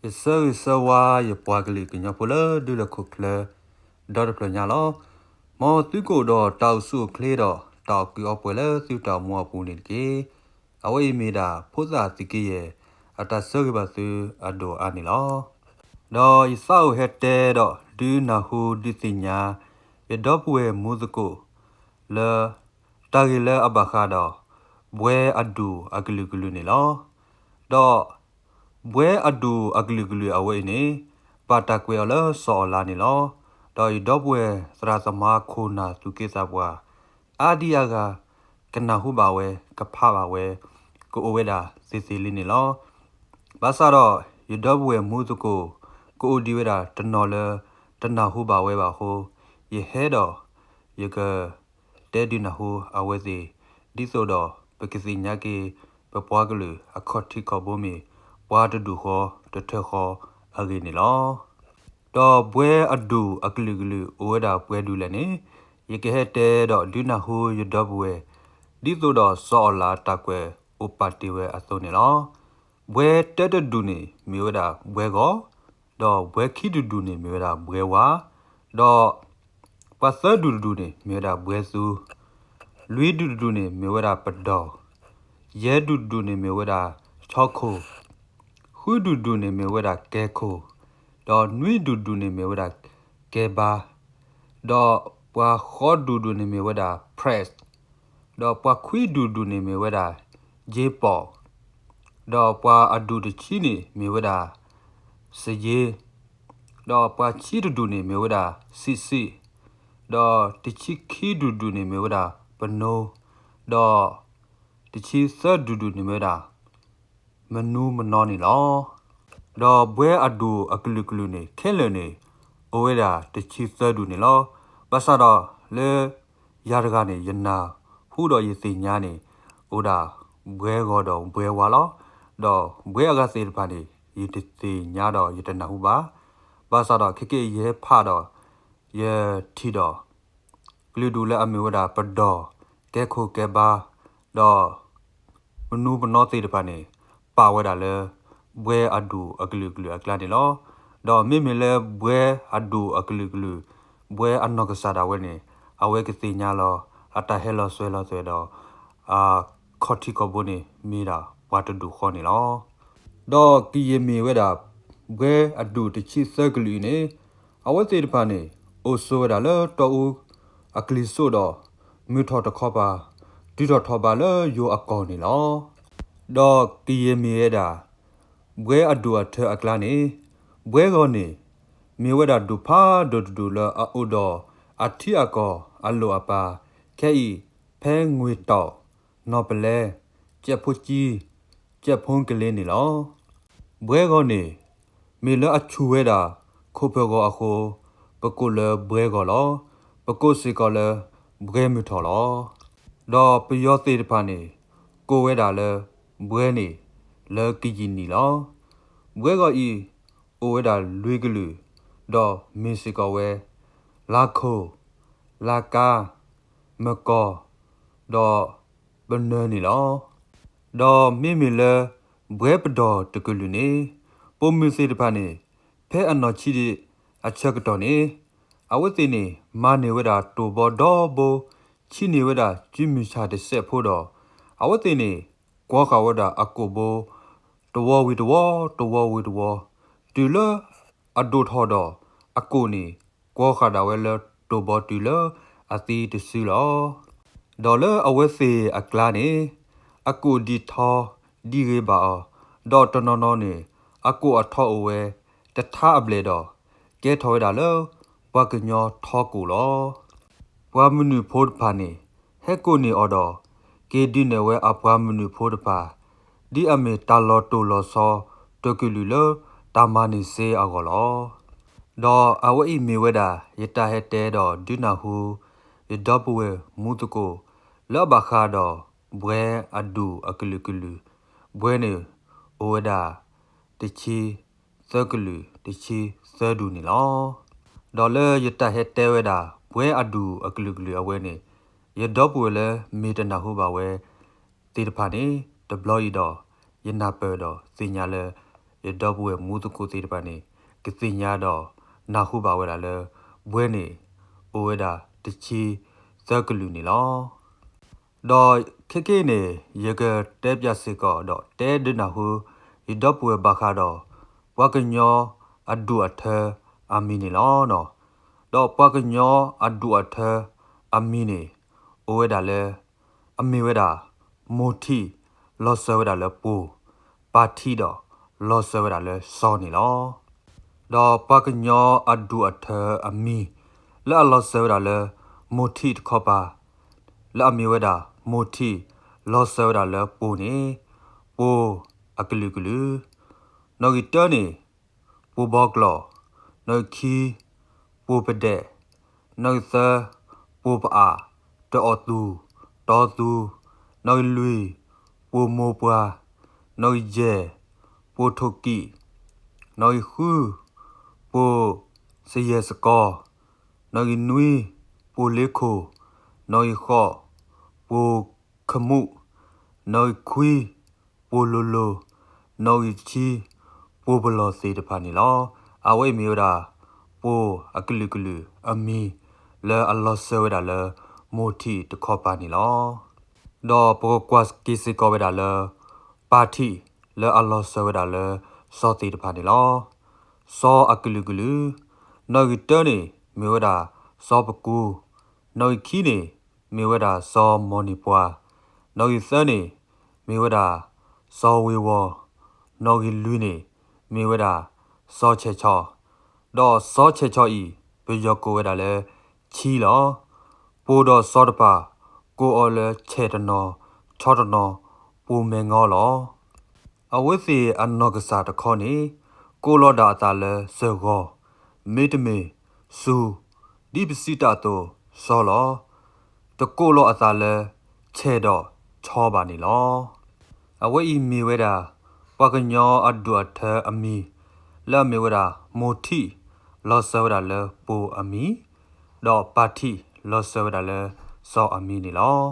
ယဆၢဂ့ၤဆၢဝါယပှၤကလုာ်ကညီဖိလၢဒူလၢၢ်ခိၣ်ချၢ ဒီတဖျၢၣ်ညါလီၤ. မ်သုကအိၣ်ဒီးတၢ်အိၣ်ဆူၣ်အိၣ်ချ့ဒီး တၢ်အိၣ်ကူၣ်အိၣ်ပှဲၤလၢသုတၢ်အိၣ်မူအပူၤန့ၣ်တက့ၢ်. အဝဲအံၤမ့ၢ်ဒၣ်ဖိသၣ်သုးက့ယဲၢ် အတၢ်ဆၢဂ့ၤဘၣ်သုအဒိၣ်အါန့ၣ်လီၤ. ဒီးယသးအိၣ်ဟဲတဲဒီးဒုးနၢ်ဟူဒုးသ့ၣ်ညါ ယဒီပုၢ်ဝဲၢ်မူသကိး လၢ တၢ်ဂ့ၢ်လၢအဘၣ်ဃးဒီး ဘှဲအဒူၣ်အကလုာ်ကလုာ်န့ၣ်လီၤ. ဒီး ဘှဲအဒူၣ်အကလုာ်ကလုာ်အဝဲအံၤန့ၣ် ဘၣ်တၢ်ကွဲးအီၤလၢစီၤအီၣ်လါန့ၣ်လီၤ. ဒီးယဒီပုၢ်ဝဲၢ်သရၣ်သမါခိၣ်နၢ်သူၣ်က့သးပှၢ် အါဒံအါဂၤ ကနၢ်ဟူဘၣ်ဝဲ ကဖးဘၣ်ဝဲ ကအိၣ်ဝဲဒၣ်သ့ၣ်သ့ၣ်လံန့ၣ်လီၤ. ဘၣ်ဆၣ်ဒီး ယဒီပုၢ်ဝဲၢ်မူသကိး ကအိၣ်ဒံးဝဲဒၣ်တနီၤလၢ တနၢ်ဟူဘၣ်ဝဲဘၣ်အဃိ ယဟဲဒီး ယက တဲဒုးနၢ်ဟူအဝဲသ့ၣ် ဒ်သိးဒီးပကသ့ၣ်ညါက့ၤ ပပှၤကလုာ်အခီၣ်ထံးခီၣ်ဘိမ့ၢ် ပှၤတဒူၣ်ဃီတထၢဃီအဂ့ၢ်န့ၣ်လီၤ. ဒီးဘှဲအဒူၣ်အကလုာ်ကလုာ်အိၣ်ဝဲဒၣ်ပှဲၤဒူၣ်လဲၣ်န့ၣ် ယကဟဲတဲဒီးဒုးနၢ်ဟူယဒီပုၢ်ဝဲၢ် ဒ်သိးဒီးစီၤအီၣ်လါတၢ်ကွဲးအိၣ်ပာ်တ့ၢ်ဝဲအသိးန့ၣ်လီၤ. ဘှဲတၢတဒူၣ်န့ၣ်မ့ၢ်ဝဲဒၣ်ဘှဲဂီၤ, ဒီးဘှဲခံတဒူၣ်န့ၣ်မ့ၢ်ဝဲဒၣ်ဘှဲဝါ, ဒီး ပှၤသၢဒူၣ်တဒူၣ်န့ၣ် မ့ၢ်ဝဲဒၣ်ဘှဲသူ, လွံၢ်ဒူၣ်တဒူၣ်န့ၣ် မ့ၢ်ဝဲဒၣ်ပဒိၣ်, ယဲၢ်ဒူၣ်တဒူၣ်န့ၣ် မ့ၢ်ဝဲဒၣ်ဆီခိၣ်, ဃုဒူၣ်တဒူၣ်န့ၣ် မ့ၢ်ဝဲဒၣ်ကဲခိၣ်, ဒီးနွံဒူၣ်တဒူၣ်န့ၣ် မ့ၢ်ဝဲဒၣ်ကဲဘါ, ဒီးပှၤဃိးဒူၣ်တဒူၣ်န့ၣ် မ့ၢ်ဝဲဒၣ် press, ဒီးပှၤခွံဒူၣ်တဒူၣ်န့ၣ် မ့ၢ်ဝဲဒၣ် ယ့ပီၣ်, ဒီးပှၤအဒူၣ်တဆံန့ၣ် မ့ၢ်ဝဲဒၣ် စယ့, ဒီးပှၤဆံတဒူၣ်န့ၣ် မ့ၢ်ဝဲဒၣ် စံးစံး, ဒီးတဆံခံဒူၣ်တဒူၣ်န့ၣ် မ့ၢ်ဝဲဒၣ် ပနိ, ဒီးတဆံသၢဒူၣ်တဒူၣ်န့ၣ် မ့ၢ်ဝဲဒၣ် မနူမနီန့ၣ်လီၤ. ဒီးဘှဲအဒူၣ်အကလုာ်ကလုာ်န့ၣ် ခဲလၢာ်န့ၣ် အိၣ်ဝဲဒၣ်တဆံသၢဒူၣ်န့ၣ်လီၤ. ဘၣ်ဆၣ်ဒီးလၢ ယၤတဂၤန့ၣ် ယနၢ်ဟူဒီးယသ့ၣ်ညါန့ၣ် အိၣ်ဒၣ်ဘှဲဂီၤဒီးဘှဲဝါလီၤ. ဒီးဘှဲအဂၤသ့ၣ်တဖၣ်န့ၣ် ယတသ့ၣ်ညါဒီးယတနၢ်ဟူဘၣ်. ဘၣ်ဆၣ်ဒီးခဲကနံၣ်အံၤယဟဲဖးဒီး ယထံၣ်ဒီး ကလုာ်ဒူၣ်လၢအမ့ၢ်ဝဲဒၣ်ပဒိၣ်, ကဲခိၣ်ကဲဘါ, ဒီး မနူမနီသ့ၣ်တဖၣ်န့ၣ် ပာ်ဝဲဒၣ်လၢ ဘှဲအဒူၣ်အကလုာ်ကလုာ်အကျါန့ၣ်လီၤ. ဒီးမ့မ့ၢ်လၢဘှဲအဒူၣ်အကလုာ်ကလုာ်, ဘှဲအနီၢ်ကစၢ်ဒၣ်ဝဲန့ၣ် အဝဲကသ့ၣ်ညါလီၤ အတၢ်ဟဲလီၤစွဲလီၤသွဲၣ်ဒီး အခီၣ်ထံးခီၣ်ဘိန့ၣ် မ့ၢ်ဒၣ်ပှၤတဒူၣ်ဃီန့ၣ်လီၤ. ဒီးကယဲၢ်မ့ၢ်ဝဲဒၣ် ဘှဲအဒူၣ်တဆံသၢကလုာ်အံၤန့ၣ် အဝဲသ့ၣ်တဖၣ်န့ၣ် အိၣ်ဆိးဝဲဒၣ်လၢတီအူအကလံၤစိးဒီး မုၢ်ထီၣ်တခီပၤ တုၤထီၣ်ထီၣ်ဘးလၢယိၤအကီၢ်န့ၣ်လီၤ. ဒီးကယဲၢ်မ့ၢ်ဝဲဒၣ် ဘှဲအဒူၣ်အထၢအကျါန့ၣ် ဘှဲဂီၤန့ၣ် မ့ၢ်ဝဲဒၣ်ဒူၣ်ဖးဒိၣ်တဒူၣ်လၢအအိၣ်ဒီးအထံအကီၢ်အလိၣ်အပၤ ခဲအံၤ ဖဲငွေတောင်, နီၢ်ပလဲ, ကၠဲးဖိကၠံ, ကၠဲးဖိကလ့န့ၣ်လီၤ. ဘှဲဂီၤန့ၣ် မ့ၢ်လၢအဆူၣ်ဝဲဒၣ် ခိၣ်ဖၢၣ်ဂီၤအဃိ ပကိးလၢဘှဲဂီၤလီၤ. ပကိးစ့ၢ်ကီးလၢ ဘှဲမုၢ်ထီၣ်လီၤ. ဒီးပယီၤသ့ၣ်တဖၣ်န့ၣ် ကိးဝဲဒၣ်လၢ ဘှဲန့ၣ် လၢကယံာ်နံၣ်လီၤ. ဘှဲဂီၤအံၤ အိၣ်ဝဲဒၣ်လွံၢ်ကလုာ် ဒီးမ့ၢ်စ့ၢ်ကီးဝဲ လါခိၣ်, လါကါ, မကီၢ်, ဒီး ပနၢၤန့ၣ်လီၤ. ဒီးမ့မ့ၢ်လၢ ဘှဲပဒိၣ်တကလုာ်န့ၣ် ပိာ်မုၣ်သ့ၣ်တဖၣ်န့ၣ် ဖဲအနီၢ်ဆံးဒံးအဆၢကတီၢ်န့ၣ် အဝဲသ့ၣ်န့ၣ် မၤန့ၢ်ဝဲဒၣ်တိၢ်ဘီဒီဘိ ဆံးန့ၢ်ဝဲဒၣ်စုမုၢ်ဆၣ်တစဲးဖိဒီး အဝဲသ့ၣ်န့ၣ် ကွီဃာ်ဝဲဒၣ်အကိာ်ဘိ တဝီဝံၤတဝီ တဝီဝံၤတဝီ တုၤလၢအဒိၣ်ထီၣ်ဒီး အကိာ်န့ၣ် ကွီဃာ်ဒၣ်ဝဲလၢတိၢ်ဘီတုၤလၢအသံတစုလီၤ. ဒီးလၢအဝဲသ့ၣ်အကျါန့ၣ် အကိာ်ဒံးထီဒံးဂ့ၤဘၣ်အီၤ, ဒီးတနီၤနီၤန့ၣ် အကိာ်အထီအိၣ်ဝဲ တထါအဘျဲၣ်ဒီး ကဲထီၣ်ဝဲဒၣ်လၢ ပှၤကညီထီကိာ်လီၤ. ပှၤမနုၤဖိတဖၣ်န့ၣ် ဟဲကိးန့ၢ်အီၤဒီး က့ၤဒုးနဲၣ်ဝဲအပှၤမနုၤဖိတဖၣ် ဒ်အမ့ၢ်တၢ်လီၤတိၢ်လီၤဆီ တကလုာ်လၢတၢ်မၤန့ၢ်စ့အဂီၢ်လီၤ. ဒီးအဝဲအံၤမ့ၢ်ဝဲဒၣ် ယတၢ်ဟဲတဲဒီးဒုးနၢ်ဟူ ယဒီပုၢ်ဝဲၢ်မူသကိး လၢအဘၣ်ဃးဒီး ဘှဲအဒူၣ်အကလုာ်ကလုာ်, ဘှဲန့ၣ် အိၣ်ဝဲဒၣ် တဆံသၢကလုာ် တဆံသၢဒူၣ်န့ၣ်လီၤ. ဒီးလၢယတၢ်ဟဲတဲဝဲဒၣ် ဘှဲအဒူၣ်အကလုာ်ကလုာ်အဝဲန့ၣ် ယဒီပုၢ်ဝဲၢ်လၢမ့ၢ်တနၢ်ဟူဘၣ်ဝဲသ့ၣ်တဖၣ်န့ၣ် တဘျီအံၤဒီး ယနၢ်ပၢၢ်ဒီးသ့ၣ်ညါလၢ ယဒီပုၢ်ဝဲၢ်မူသကိးသ့ၣ်တဖၣ်န့ၣ် ကသ့ၣ်ညါဒီးနၢ်ဟူဘၣ်ဝဲဒၣ်လၢ ဘှဲန့ၣ် အိၣ်ဝဲဒၣ်တဆံသၢကလုာ်န့ၣ်လီၤ. ဒီးခဲကနံၣ်အံၤန့ၣ် ယကတဲပၠးစ့ၢ်ကီးဒီးတဲဒုးနၢ်ဟူ ယဒီပုၢ်ဝဲၢ်ဘၣ်ဃးဒီး ပှၤကညီအဒူၣ်အထၢအမံၤန့ၣ်လီၤ. ဒီးပှၤကညီအဒူၣ်အထၢအမံၤန့ၣ် အိၣ်ဝဲဒၣ်လၢ အမ့ၢ်ဝဲဒၣ် မိၢ်ထံး လီၤစၢၤဝဲဒၣ်လၢပိၢ်, ပၢ်ထံးဒီး လီၤစၢၤဝဲဒၣ်လၢစီၤန့ၣ်လီၤ. ဒီးပှၤကညီအဒူၣ်အထၢအမံၤ လၢအလီၤစၢၤဝဲဒၣ်လၢ မိၢ်ထံးတခီပၤ လၢအမ့ၢ်ဝဲဒၣ် မိၢ်ထံး လီၤစၢၤဝဲဒၣ်လၢပိၢ်န့ၣ် ပိၢ်အကလုာ်ကလုာ်, နီၣ်ဂံၢ်တၢန့ၣ် ပိၢ်ဘီကျိာ်, နီၣ်ဂံၢ်ခံ ပိၢ်ပဒဲး, နီၣ်ဂံၢ်သၢ ပိၢ်ပအၣ်, တအီၣ်သူၣ်, တီသူၣ်, နီၣ်ဂံၢ်လွံၢ် ပိၢ်မိၢ်ပှၢ်, နီၣ်ဂံၢ်ယဲၢ် ပိၢ်ထိၣ်ကံၣ်, နီၣ်ဂံၢ်ဃု ပိၢ်စယဲၢ်စကီ, နီၣ်ဂံၢ်နွံ ပိၢ်လ့ခိၣ်, နီၣ်ဂံၢ်ဃိး ပိၢ်ခမူၣ်, နီၣ်ဂံၢ်ခွံ ပိၢ်လိၤလိၤ, နီၣ်ဂံၢ်တဆံ ပိၢ်ပလီၢ်သ့ၣ်တဖၣ်န့ၣ်လီၤ. အဝဲအံၤမ့ၢ်ဝဲဒၣ် ပိၢ်အကလုာ်ကလုာ်အမံၤ လၢအလီၤစၢၤဝဲဒၣ်လၢ မိၢ်ထံးတခီပၤန့ၣ်လီၤ. ဒီးပကကွၢ်က့ၤစ့ၢ်ကီးဝဲဒၣ်လၢ ပၢ်ထံး လၢအလီၤစၢၤဝဲဒၣ်လၢ စီၤသ့ၣ်တဖၣ်န့ၣ်လီၤ. စီၤအကလုာ်ကလုာ်, နီၣ်ဂံၢ်တၢန့ၣ် မ့ၢ်ဝဲဒၣ် စီၤပကူ, နီၣ်ဂံၢ်ခံန့ၣ် မ့ၢ်ဝဲဒၣ်စီၤမိၢ်န့ၢ်ပှၢ်, နီၣ်ဂံၢ်သၢန့ၣ် မ့ၢ်ဝဲဒၣ် စီၤဝ့ၤဝီၤ, နီၣ်ဂံၢ်လွံၢ်န့ၣ် မ့ၢ်ဝဲဒၣ် စီၤဆဲးဆီ, ဒီးစီၤဆဲးဆီအံၤ ပယီၤကိးဝဲဒၣ်လၢ ဆံလီၤ. ပိၢ်ဒီးစီၤတဖၣ် ကိးအီၤလၢဆဲးတနီၤ, ဆီတနီၤ, ပိၢ်မဲာ်ငီလီၤ. အဝဲသ့ၣ်အနီၢ်ကစၢ်တခီန့ၣ် ကိးလီၤဒၣ်အသးလၢစၢၢ်ဂီၤ, မ့တမ့ၢ် စူၤ, ဒ်ပစံးတၢ်အသိး စီၤလီၤ. တကိးလီၤအသးလၢ ဆဲးဒီးဆီဘၣ်န့ၣ်လီၤ. အဝဲအံၤမ့ၢ်ဝဲဒၣ် ပှၤကညီအဒူၣ်အထၢအမံၤ လၢအမ့ၢ်ဝဲဒၣ် မိၢ်ထံး လီၤစၢၤဝဲဒၣ်လၢပိၢ်အမံၤ, ဒီးပၢ်ထံး လီၤစၢၤဝဲဒၣ်လၢစီၤအမံၤန့ၣ်လီၤ.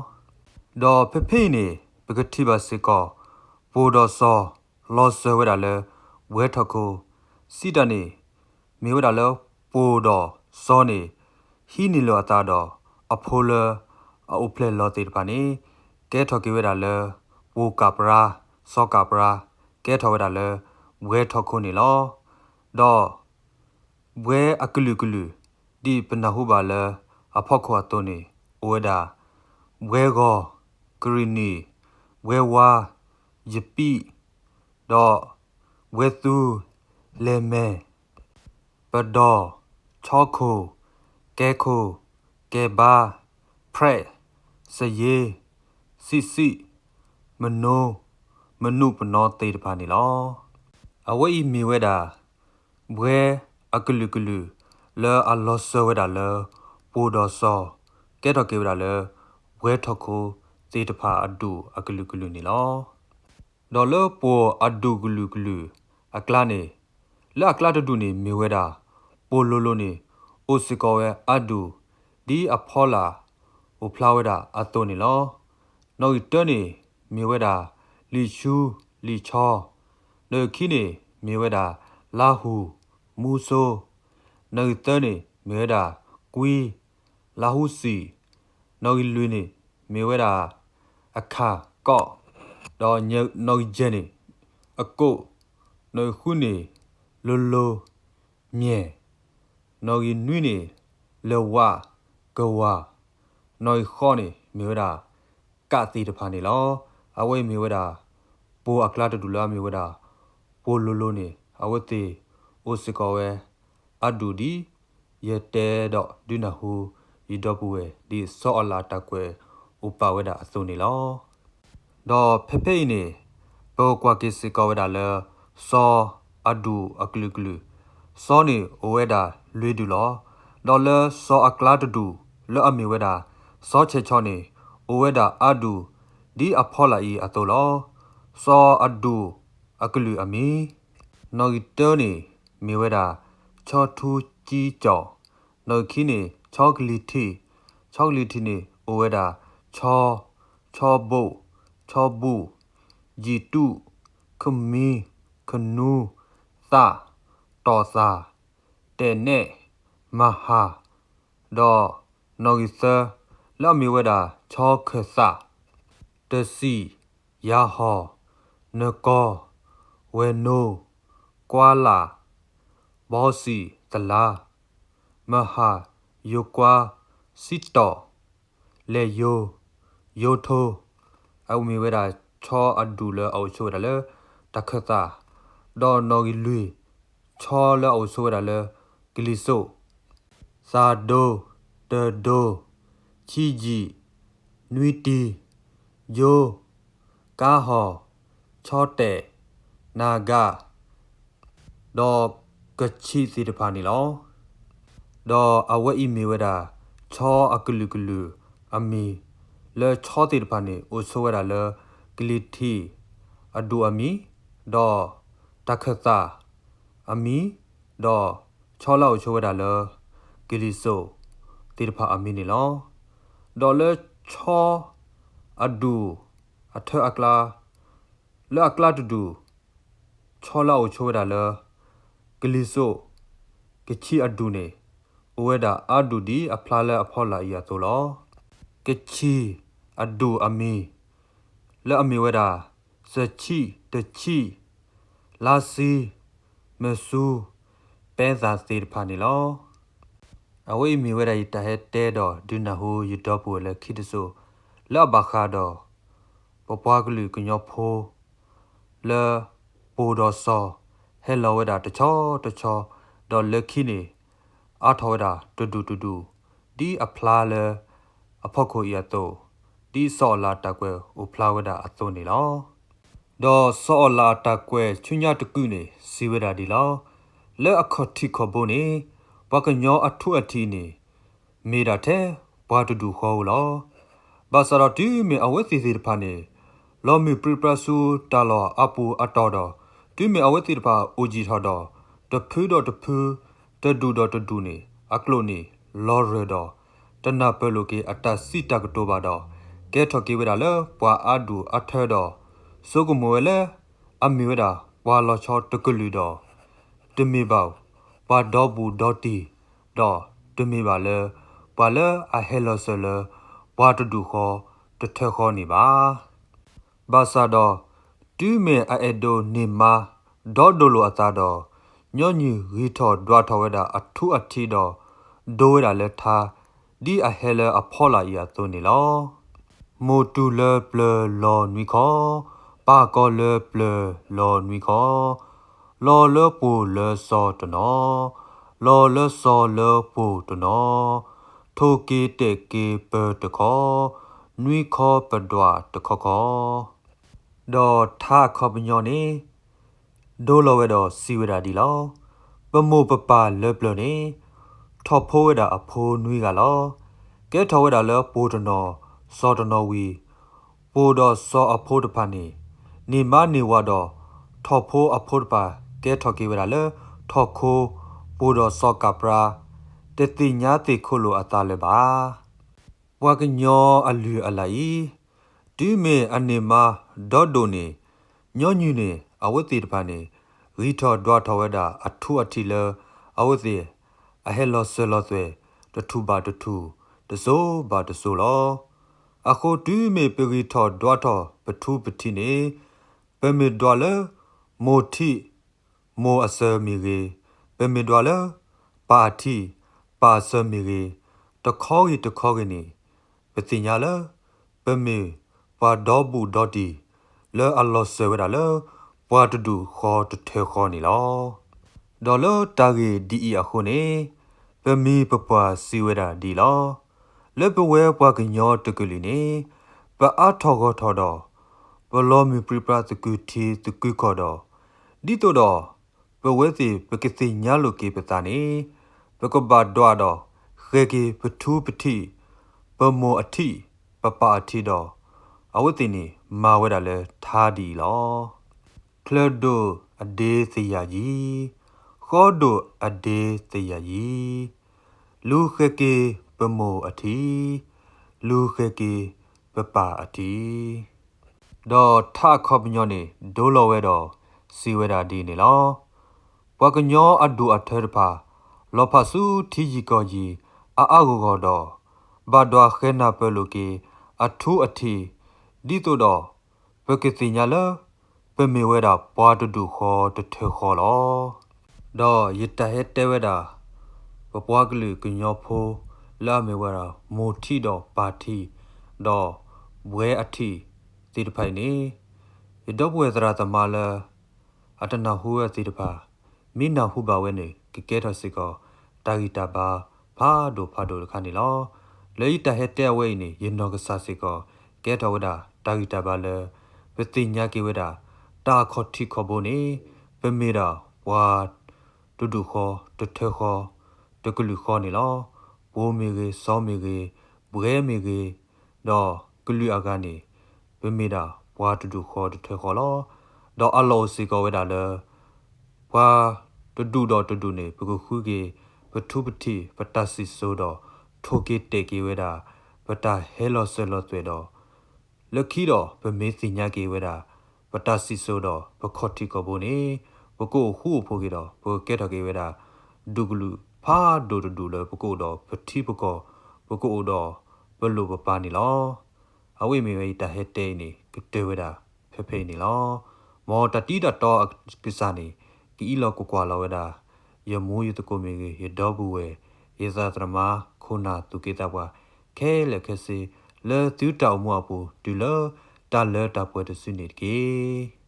ဒီးဖဲဖဲအံၤန့ၣ် ပကထံၣ်ဘၣ်စ့ၢ်ကီး ပိၢ်ဒီးစီၤ လီၤစၢၤဝဲဒၣ်လၢ ဝဲၤထီၣ်ခိၣ်, စံးတၢ်န့ၣ် မ့ၢ်ဝဲဒၣ်လၢ ပိၢ်ဒီးစီၤန့ၣ် ဟံးန့ၢ်လိာ်အသးဒီး အဖိလၢအအိၣ်ဖျဲၣ်လီၤသ့ၣ်တဖၣ်န့ၣ် ကဲထီၣ်က့ၤဝဲဒၣ်လၢ ပိၢ်ကးပြါ, စီၤကးပြါ, ကဲထီၣ်ဝဲဒၣ်လၢ ဝဲၤထီၣ်ခိၣ်န့ၣ်လီၤ. ဒီး ဘှဲအကလုာ်ကလုာ် ဒ်ပနၢ်ဟူဘၣ်လၢအဖီခိၣ်အသိးန့ၣ် အိၣ်ဝဲဒၣ် ဘှဲဂီၤ, ကရံၣ်နံၣ်, ဘှဲဝါ, ယပံၣ်, ဒီး ဘှဲသူ, လဲၤမဲာ်, ပဒီၣ်, ဆီခိၣ်, ကဲခိၣ်, ကဲဘါ, ဖြဲး, စယ့, စံးစံး, မနိ, မနုၤပနီသ့ၣ်တဖၣ်န့ၣ်လီၤ. အဝဲအံၤမ့ၢ်ဝဲဒၣ် ဘှဲအကလုာ်ကလုာ် လၢအလီၤစၢၤဝဲဒၣ်လၢ ပိၢ်ဒီးစီၤ ကဲထီၣ်က့ၤဝဲဒၣ်လၢ ဘှဲထီၣ်ခိၣ်သ့ၣ်တဖၣ်အဒူၣ်အကလုာ်ကလုာ်န့ၣ်လီၤ. ဒီးလၢပိၢ်အဒူၣ်ကလုာ်ကလုာ်အကျါန့ၣ် လၢအကျါတဒူၣ်န့ၣ်မ့ၢ်ဝဲဒၣ် ပိၢ်လိၤလိၤန့ၣ် အိၣ်စ့ၢ်ကီးဝဲအါဒူၣ် ဒ်အဖီလာ်အိၣ်ဖျါဝဲဒၣ်အသိးန့ၣ်လီၤ. နီၣ်ဂံၢ်တၢန့ၣ် မ့ၢ်ဝဲဒၣ် လံာ်ဆူ လံာ်ဆီ, နီၣ်ဂံၢ်ခံန့ၣ် မ့ၢ်ဝဲဒၣ် လါဟူၣ် မူစိ, နီၣ်ဂံၢ်သၢန့ၣ် မ့ၢ်ဝဲဒၣ် ကွံ လါဟူစံၣ်, နီၣ်ဂံၢ်လွံၢ်န့ၣ် မ့ၢ်ဝဲဒၣ် အခၣ်ကီၣ်, ဒီးနီၣ်ဂံၢ်ယဲၢ်န့ၣ် အကိၣ်, နီၣ်ဂံၢ်ဃုန့ၣ် လိၤလိၤ မဲာ်, နီၣ်ဂံၢ်နွံန့ၣ် လၢဝါ ကဝါ, နီၣ်ဂံၢ်ဃိးန့ၣ် မ့ၢ်ဝဲဒၣ် ကးသ့ၣ်တဖၣ်န့ၣ်လီၤ. အဝဲအံၤမ့ၢ်ဝဲဒၣ် ပိၢ်အကျါတဒူၣ်လၢအမ့ၢ်ဝဲဒၣ် ပိၢ်လိၤလိၤန့ၣ် အဝဲသ့ၣ်အိၣ်စ့ၢ်ကီးဝဲ အါဒူၣ်ဒ် ယတဲဒီးဒုးနၢ်ဟူ ယဒီပုၢ်ဝဲၢ် ဒ်စီၤအၤလးတၢ်ကွဲးအိၣ်ပာ်ဝဲဒၣ်အသိးန့ၣ်လီၤ. ဒီးဖဲဖဲအံၤန့ၣ် ပကကွၢ်က့ၤစ့ၢ်ကီးဝဲဒၣ်လၢ စီၤအဒူၣ်အကလုာ်ကလုာ်, စီၤန့ၣ်အိၣ်ဝဲဒၣ်လွံၢ်ဒူၣ်လီၤ. ဒီးလၢစီၤအကျါတဒူၣ် လၢအမ့ၢ်ဝဲဒၣ် စီၤဆဲးဆီန့ၣ် အိၣ်ဝဲဒၣ်အါဒူၣ် ဒ်အဖီလာ်အံၤအသိးလီၤ. စီၤအဒူၣ်အကလုာ်အမံၤ နီၣ်ဂံၢ်တၢန့ၣ် မ့ၢ်ဝဲဒၣ် ဆီထူကၠံကၠီၣ်, နီၣ်ဂံၢ်ခံန့ၣ် ဆီကလံၤထံး, ဆီကလံၤထံးန့ၣ် အိၣ်ဝဲဒၣ် ဆီ, ဆီဘိၣ်, ဆီဘူၣ်, ယံာ်တူၣ်, ခမံ, ခနူ, သၣ်, တီၢ်သၣ်, တဲာ်နဲၣ်, မဟၣ်, ဒီးနီၣ်ဂံၢ်သၢ လၢအမ့ၢ်ဝဲဒၣ် ဆီခၢၣ်သၣ်, တစံၣ်, ယၤဟီၣ်, နကီၢ်, ဝဲၢ်နိ, ကွါလၣ်, ဘီစံၣ်သလါ, မဟၣ်, ယိၤကွါ, စံတီၣ်, လဲၣ်ယိၤ, ယိၤထိ, အမ့ၢ်ဝဲဒၣ် ဆီအဒူၣ်လၢအအိၣ်ဆိးဝဲဒၣ်လၢ တၢ်ခၢၣ်သၣ်, ဒီးနီၣ်ဂံၢ်လွံၢ် ဆီလၢအအိၣ်ဆိးဝဲဒၣ်လၢ ကလံၤစိး, သၣ်ဒိ, တၢ်ဒိ, ဆံယံာ်, နွံတံၢ်, ယိၤ, ကါဟီၣ်, ဆီတဲာ်, နၤဂၤ ဒီးကဆံးသ့ၣ်တဖၣ်န့ၣ်လီၤ. ဒီးအဝဲအံၤမ့ၢ်ဝဲဒၣ် ဆီအကလုာ်ကလုာ်အမံၤ, လၢဆီသ့ၣ်တဖၣ်န့ၣ် အိၣ်ဆိးဝဲဒၣ်လၢ ကလံၤထံးအဒူၣ်အမံၤ, ဒီးတၢ်ခၢၣ်သၣ်အမံၤ, ဒီးဆီလၢအအိၣ်ဆိးဝဲဒၣ်လၢ ကလံၤစိးသ့ၣ်တဖၣ်အမံၤန့ၣ်လီၤ. ဒီးလၢဆီအဒူၣ်အထၢအကျါ, လၢအကျါတဒူၣ် ဆီလၢအအိၣ်ဆိးဝဲဒၣ်လၢ ကလံၤစိး ကဆံးအဒူၣ်န့ၣ် အိၣ်ဝဲဒၣ်အါဒူၣ်ဒ်အဖျါလၢအဖီလာ်အံၤအသိးလီၤ. ကဆံးအဒူၣ်အမံၤ လၢအမ့ၢ်ဝဲဒၣ် စၢဆံၣ်, တဆံၣ်, လါစံ, မစူ, ပဲသၣ်သ့ၣ်တဖၣ်န့ၣ်လီၤ. အဝဲအံၤမ့ၢ်ဝဲဒၣ်ယတၢ်ဟဲတဲဒီးဒုးနၢ်ဟူယဒီပုၢ်ဝဲၢ်လၢခံတစိၤ လၢအဘၣ်ဃးဒီး ပပှၤကလုာ်ကညီဖိ လၢ ပူၤဒီးစီၤ ဟဲလီၤဝဲဒၣ်တဆီတဆီ, ဒီးလၢခံန့ၣ် အါထီၣ်ဝဲဒၣ်တဒူၣ်တဒူၣ် ဒ်အဖျါလၢအဖီခိၣ်အံၤအသိး, ဒ်စီၤအီလးအတၢ်ကွဲးအိၣ်ဖျါဝဲဒၣ်အသိးန့ၣ်လီၤ. ဒီးစီၤအီလးအတၢ်ကွဲးဆူညါတကုာ်န့ၣ် စံးဝဲဒၣ်ဒ်လီၤ. လၢအခီၣ်ထံးခီၣ်ဘိန့ၣ် ပှၤကညီအထူအထံးန့ၣ် မ့ၢ်ဒၣ်ထဲပှၤတဒူၣ်ဃီဧိၤလီၤ. ဘၣ်ဆၣ်ဒီးတုၤမ့ၢ်အဝဲသ့ၣ်သ့ၣ်တဖၣ်န့ၣ် လီၤမုၢ်ပြံပြါဆူတၢ်လီၢ်အါပူၤအတီၢ်ဒီး, တုၤမ့ၢ်အဝဲသ့ၣ်တဖၣ်အိၣ်ယံာ်ထီၣ်ဒီး, တဖုဒီးတဖု, တဒူၣ်ဒီးတဒူၣ်န့ၣ် အကျိာ်န့ၣ်လီၤရၢၢ်ဒီး တနၢ်ပၢၢ်လိာ်က့ၤအတၢ်စံးတၢ်ကတိၤဘၣ်ဒီး, ကဲထီၣ်က့ၤဝဲဒၣ်လၢပှၤအါဒူၣ်အါထၢဒီး, ဆိကမိၣ်ဝဲလၢ အမ့ၢ်ဝဲဒၣ်ပှၤလီၤဆီတကလုာ်ဒီး တမ့ၢ်ဘၣ်ပှၤဒီဘူးဒီတံၢ်, ဒီးတမ့ၢ်ဘၣ်လၢ ပှၤလၢအဟဲလီၤစၢၤလၢ ပှၤတဒူၣ်ဃီတထၢဃီန့ၣ်ဘၣ်. ဘၣ်ဆၣ်ဒီး တုၤမ့ၢ်အအဲၣ်ဒိးန့ၢ်မါ ဒီဒိၣ်လိာ်အသးဒီး, ညီနုၢ်ဂံၢ်ထီၣ်ဒွးထီၣ်ဝဲဒၣ်အထူအထံးဒီး, ဒိဝဲဒၣ်လၢထါ, ဒ်အဟဲလၢအဖီလာ်အံၤအသိးန့ၣ်လီၤ. မိၢ်တူၢ်လၢပျၢၤလီၤနွံခီ, ပၢ်ကီလၢပျၢၤလီၤနွံခီ, လီၤလၢပှိၤလၢစီၤတနီၤ, လီၤလၢစီၤလၢပှိၤတနီၤ, ထိၣ်က့ၤတဲာ်က့ၤပၢၤတခီ, နွံခီပဒွးတခီခီ. ဒီးထါအခီပညီန့ၣ် ဒိလီၤဝဲဒီးစံးဝဲဒၣ်ဒ်လီၤ. ပမိၢ်ပပၢ်လၢပျၢၤန့ၣ် ထီၣ်ဖိဝဲဒၣ်အဖိနွံဂၤလီၤ. ကဲထီၣ်ဝဲဒၣ်လၢပှိၤတနီၤစီၤတနီၤဝံၤ, ပှိၤဒီးစီၤအဖိတဖၣ်န့ၣ် န့ၢ်မါန့ၢ်ဝၤဒီး ထီၣ်ဖိအဖိတဖၣ် ကဲထီၣ်က့ၤဝဲဒၣ်လၢထီၣ်ခိ, ပှိၤဒီးစီၤကးပြါ တသ့ၣ်ညါသ့ၣ်ခိၣ်လိာ်အသးလၢၤဘၣ်. ပှၤကညီအလုၢ်အလၢ်အံၤ, တုၤမ့ၢ်အန့ၢ်မါဒီဒိၣ်န့ၣ်, ညီနုၢ်န့ၣ် အဝဲသ့ၣ်တဖၣ်န့ၣ် ဂံၢ်ထီၣ်ဒွးထီၣ်ဝဲဒၣ်အထူအထံးလၢ အဝဲသ့ၣ်အဟဲလီၤစၢၤလီၤသွဲၣ် တထူၣ်ဘၣ်တထူၣ်, တစိၤဘၣ်တစိၤလီၤ. အဃိတုၤမ့ၢ်ပဂံၢ်ထီၣ်ဒွးထီၣ်ပထူပထံးန့ၣ်, ပမ့ၢ်ဒွးလၢ မိၢ်ထံး မိၢ်အစၢၤမ့ၢ်ဂ့ၤ, ပမ့ၢ်ဒွးလၢ ပၢ်အထံး ပၢ်အစၢၤမ့ၢ်ဂ့ၤ, တခီဂ့ၤတခီဂ့ၤန့ၣ် ပသ့ၣ်ညါလၢ ပမ့ၢ်ပှၤဒီဘူးဒီတံၢ် လၢအလီၤစၢၤဝဲဒၣ်လၢ ပှၤတဒူၣ်ဃီတထၢဃီန့ၣ်လီၤ. ဒီးလၢတၢ်ဂ့ၢ်ဒ်အံၤအဃိန့ၣ်, ပမံၤပပှၢ်စံးဝဲဒၣ်ဒ်လီၤ. လၢပဝဲပှၤကညီတကလုာ်န့ၣ်, ပအါထီၣ်ဂီၢ်ထီၣ်ဒီး ပလီၤမုၢ်ပြံပြါသကုၤထံသကုၤကီၢ်ဒီး, ဒ်သိးဒီး ပဝဲသ့ၣ်ပကသ့ၣ်ညါလိာ်က့ၤပသးန့ၣ်, ပကဘၣ်ဒွးဒီး ဃဲၤက့ၤပထူပထံး, ပမိၢ်အထံး, ပပၢ်အထံးဒီး အဝဲသ့ၣ်န့ၣ် မၤဝဲဒၣ်လၢထါဒ်အံၤလီၤ. ချၢၣ်ဒိၣ်အဒ့သယၢ်ယံၤ, ဃီဒိၣ်အဒ့သယၢ်ယံၤ, လူၤဃဲၤက့ၤပမိၢ်အထံး, လူၤဃဲၤက့ၤပပၢ်အထံး. ဒီးထါအခီပညီန့ၣ် ဒိလီၤဝဲဒီးစံးဝဲဒၣ်ဒ်န့ၣ်လီၤ. ပှၤကညီအဒူၣ်အထၢတဖၣ် လီၤဖးဆူထံယံၤကီၢ်ယံၤ အါအါဂီၢ်ဂီၢ်ဒီး ဘၣ်ဒွးဃဲၤနၢ်ပၢၢ်လိာ်က့ၤ အထူအထံး ဒ်သိးဒီး ပကသ့ၣ်ညါလၢ ပမ့ၢ်ဝဲဒၣ်ပှၤတဒူၣ်ဃီတထၢဃီလီၤ. ဒီးယတၢ်ဟဲတဲဝဲဒၣ် ပပှၤကလုာ်ကညီဖိ လၢအမ့ၢ်ဝဲဒၣ် မိၢ်ထံးဒီးပၢ်ထံး ဒီးဘှဲအထံးသ့ၣ်တဖၣ်အံၤန့ၣ် ယဒီပုၢ်ဝဲၢ်သရၣ်သမါလၢ အတနၢ်ဟူဝဲသ့ၣ်တဖၣ် မ့ၢ်နၢ်ဟူဘၣ်ဝဲန့ၣ် ကကဲထီၣ်စ့ၢ်ကီး တၢ်ဂံၢ်တၢ်ဘါဖးဒိၣ်ဖးဒိၣ်တခါန့ၣ်လီၤ. လၢယတၢ်ဟဲတဲအဝဲအံၤန့ၣ် ယနီၢ်ကစၢ်စ့ၢ်ကီး ကဲထီၣ်ဝဲဒၣ်တၢ်ဂံၢ်တၢ်ဘါလၢ ပသ့ၣ်ညါက့ၤဝဲဒၣ် တၢ်အခီၣ်ထံးခီၣ်ဘိန့ၣ် ပမ့ၢ်ဒၣ်ပှၤ တဒူၣ်ဃီ တထၢဃီ တကလုာ်ဃီန့ၣ်လီၤ. ပိၤမ့ၢ်ဂ့ၤ စီၤမ့ၢ်ဂ့ၤ ဘှဲမ့ၢ်ဂ့ၤ ဒီးကလုာ်အဂၤန့ၣ် ပမ့ၢ်ဒၣ်ပှၤတဒူၣ်ဃီတထၢဃီလီၤ. ဒီးအလီၢ်အိၣ်စ့ၢ်ကီးဝဲဒၣ်လၢ ပှၤတဒူၣ်ဒီးတဒူၣ်န့ၣ် ပကဃုက့ၤ ပထူပထံး ပတၢ်စံၣ်စိၤဒီး ထိၣ်က့ၤတဲာ်က့ၤဝဲဒၣ် ပတၢ်ဟဲလီၤစၢၤလီၤသွဲၣ်ဒီး လၢခံဒီး ပမ့ၢ်သ့ၣ်ညါက့ၤဝဲဒၣ် ပတၢ်စံၣ်စိၤဒီး ပခီၣ်ထံးခီၣ်ဘိန့ၣ် ပကအိၣ်ဃူအိၣ်ဖိးက့ၤဒီး ပကကဲထီၣ်က့ၤဝဲဒၣ် ဒူၣ်ကလုာ်ဖးဒိၣ်တဒူၣ်လၢပကအိၣ်ဒီးပထံပကီၢ် ပကအိၣ်ဒီးပလိၣ်ပပၤန့ၣ်လီၤ. အဝဲမ့ၢ်ဝဲယတၢ်ဟဲတဲအံၤန့ၣ် ကတၢၢ်ဝဲဒၣ်ဖဲဖဲအံၤန့ၣ်လီၤ. မ်တၢ်တံၤတၢ်တီအကစၢ်န့ၣ် ကအံးလီၤကွၢ်ကွၢ်လီၤဝဲဒၣ် ယမူယသကိးမ့ၢ်ဂ့ၤ ယဒီပုၢ်ဝဲၢ် ယသရၣ်သမါ ခိၣ်နၢ်သူၣ်က့သးပှၢ် ခဲလၢာ်ခဲဆ့ လၢသုတၢ်အိၣ်မူအပူၤ တုၤလၢတၢ်လၢတၢ်ပှဲၤတစုန့ၣ်တက့ၢ်.